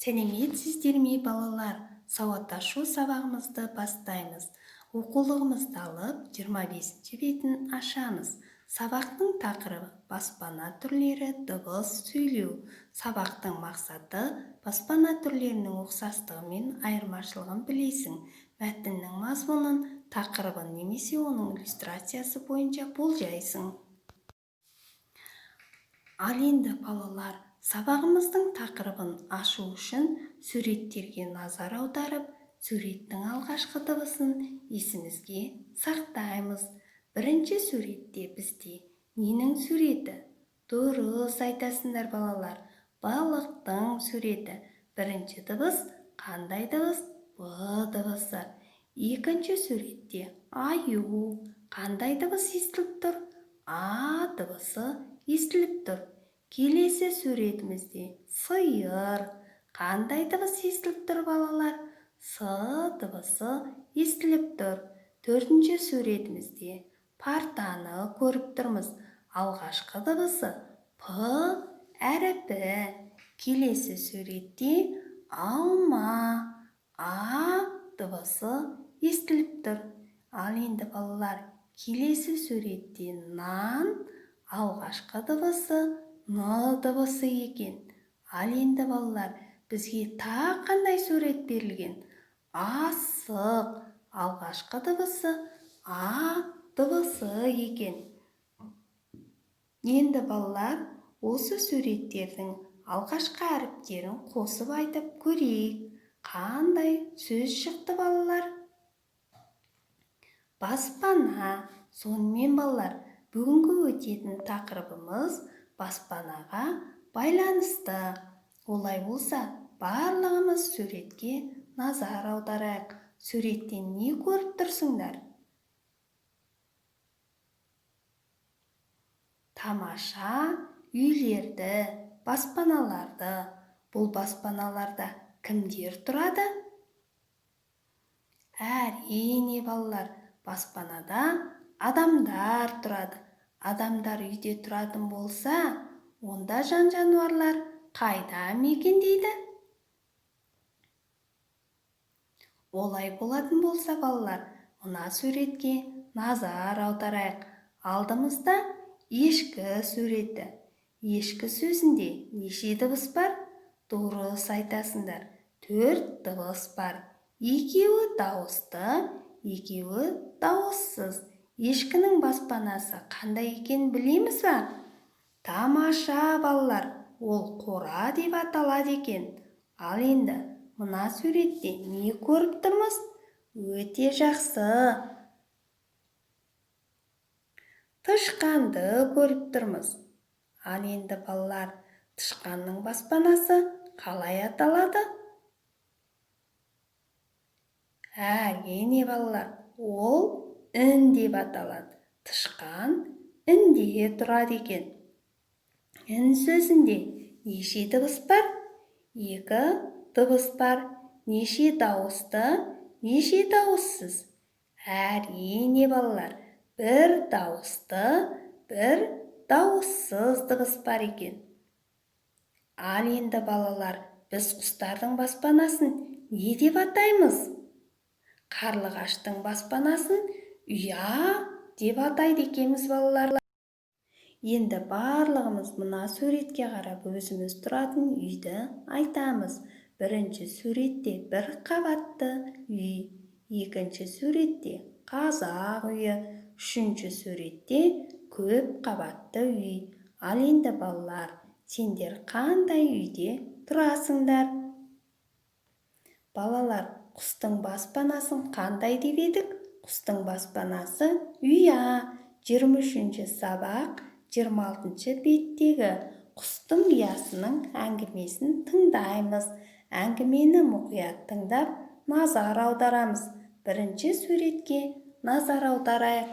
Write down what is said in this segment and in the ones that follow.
Сәлеметсіздер ме, балалар? Сауат ашу сабағымызды бастаймыз. Оқулығымызды алып, 25 бетін ашамыз. Сабақтың тақырыбы: баспана түрлері, дыбыс, сөйлеу. Сабақтың мақсаты: баспана түрлерінің ұқсастығы мен айырмашылығын білесің. Мәтіннің мазмұнын тақырыбын немесе оның иллюстрациясы бойынша болжайсың. Ал енді, балалар, сабағымыздың тақырыбын ашу үшін суреттерге назар аударып, суреттің алғашқы дыбысын есімізге сақтаймыз. Бірінші суретте бізде ненің суреті? Дұрыс айтасыңдар, балалар, балықтың суреті. Бірінші дыбыс қандай дыбыс? Б дыбысы. Екінші суретте аю. Қандай дыбыс естіліп тұр? А дыбысы естіліп тұр. Келесі суретімізде сиыр. Қандай дыбыс естіліп тұр, балалар? С дыбысы естіліп тұр. Төртінші суретімізде партаны көріп тұрмыз. Алғашқы дыбысы П әріпі. Келесі суретте алма. А дыбысы естіліп тұр. Ал енді, балалар, келесі суретте нан. Алғашқы дыбысы Н дыбысы екен. Ал енді, балалар, бізге тағы қандай сурет берілген? Асық. Алғашқы дыбысы А дыбысы екен. Енді, балалар, осы суреттердің алғашқы әріптерін қосып айтып көрейік. Қандай сөз шықты, балалар? Баспана. Сонымен, балалар, бүгінгі өтетін тақырыбымыз баспанаға байланысты. Олай болса, барлығымыз суретке назар аударайық. Суреттен не көріп тұрсыңдар? Тамаша үйлерді, баспаналарды. Бұл баспаналарда кімдер тұрады? Әрине, балалар, баспанада адамдар тұрады. Адамдар үйде тұратын болса, онда жан-жануарлар қайда мекендейді? Олай болатын болса, балалар, мына суретке назар аударайық. Алдымызда ешкі суреті. Ешкі сөзінде неше дыбыс бар? Дұрыс айтасыңдар, 4 дыбыс бар. Екеуі дауысты, екеуі дауыссыз. Ешкінің баспанасы қандай екенін білеміз ба? Тамаша, балалар, ол қора деп аталады екен. Ал енді мына суретте не көріп тұрмыз? Өте жақсы. Тышқанды көріп тұрмыз. Ал енді, балалар, тышқанның баспанасы қалай аталады? Әрине, балалар, ол ін деп аталады. Тышқан інде тұрады екен. Ін сөзінде неше дыбыс бар? 2 дыбыс бар. Неше дауысты, неше дауыссыз? Әрине, балалар, 1 дауысты, 1 дауыссыз дыбыс бар екен. Ал енді, балалар, біз құстардың баспанасын не деп атаймыз? Қарлығаштың баспанасын ұя деп атайды екенбіз, балалар. Енді барлығымыз мына суретке қарап өзіміз тұратын үйді айтамыз. Бірінші суретте бір қабатты үй, екінші суретте қазақ үйі, үшінші суретте көп қабатты үй. Ал енді, балалар, сендер қандай үйде тұрасыңдар? Балалар, құстың баспанасын қандай деп едік? Құстың баспанасы ұя. 23 сабақ, 26 беттегі құстың ұясының әңгімесін тыңдаймыз. Әңгімені мұқият тыңдап, назар аударамыз. Бірінші суретке назар аударайық.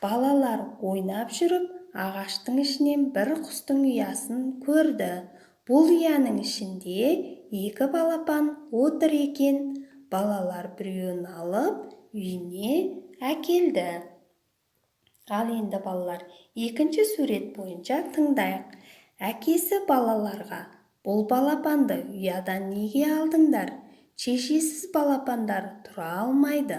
Балалар ойнап жүріп, ағаштың ішінен бір құстың ұясын көрді. Бұл ұяның ішінде 2 балапан отыр екен. Балалар біреуін алып, үйіне әкелді. Ал енді, балалар, екінші сурет бойынша тыңдайық. Әкесі балаларға Бұл балапанды ұядан неге алдыңдар? Шешесіз балапандар тұра алмайды.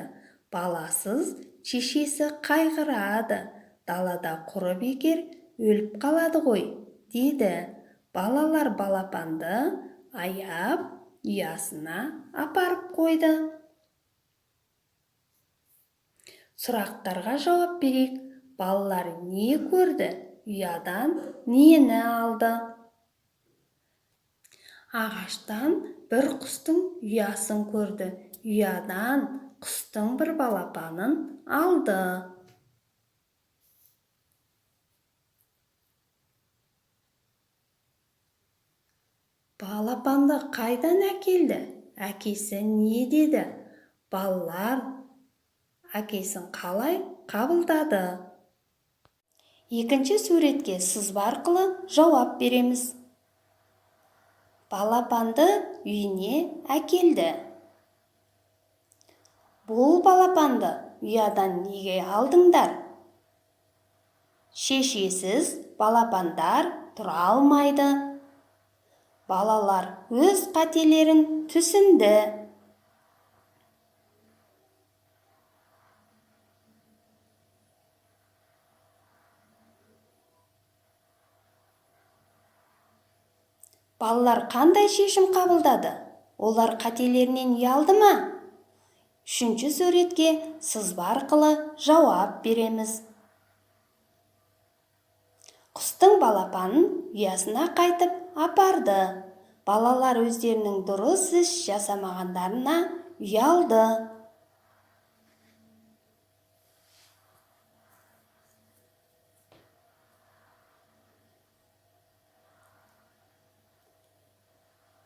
Баласыз шешесі қайғырады. Далада құры бекер өліп қалады ғой, деді. Балалар балапанды аяп, ұясына апарып қойды. Сұрақтарға жауап берейік. Балалар не көрді? Ұядан нені алды? Ағаштан бір құстың ұясын көрді. Ұядан құстың бір балапанын алды. Балапанды қайдан әкелді? Әкесі не деді? Балалар әкесін қалай қабылдады? Екінші суретке сызба арқылы жауап береміз. Балапанды үйіне әкелді. Бұл балапанды ұядан неге алдыңдар? Шешесіз балапандар тұра алмайды. Балалар өз қателерін түсінді. Балалар қандай шешім қабылдады? Олар қателерінен ұялды ма? Үшінші суретке сызба арқылы жауап береміз. Құстың балапанын ұясына қайтып апарды. Балалар өздерінің дұрыс іс жасамағандарына ұялды.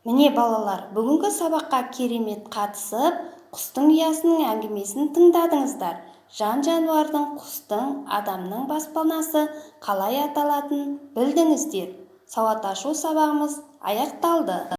Міне, балалар, бүгінгі сабаққа керемет қатысып, құстың ұясының әңгімесін тыңдадыңыздар. Жан-жануардың, құстың, адамның баспанасы қалай аталатынын білдіңіздер. Сауат ашу сабағымыз аяқталды.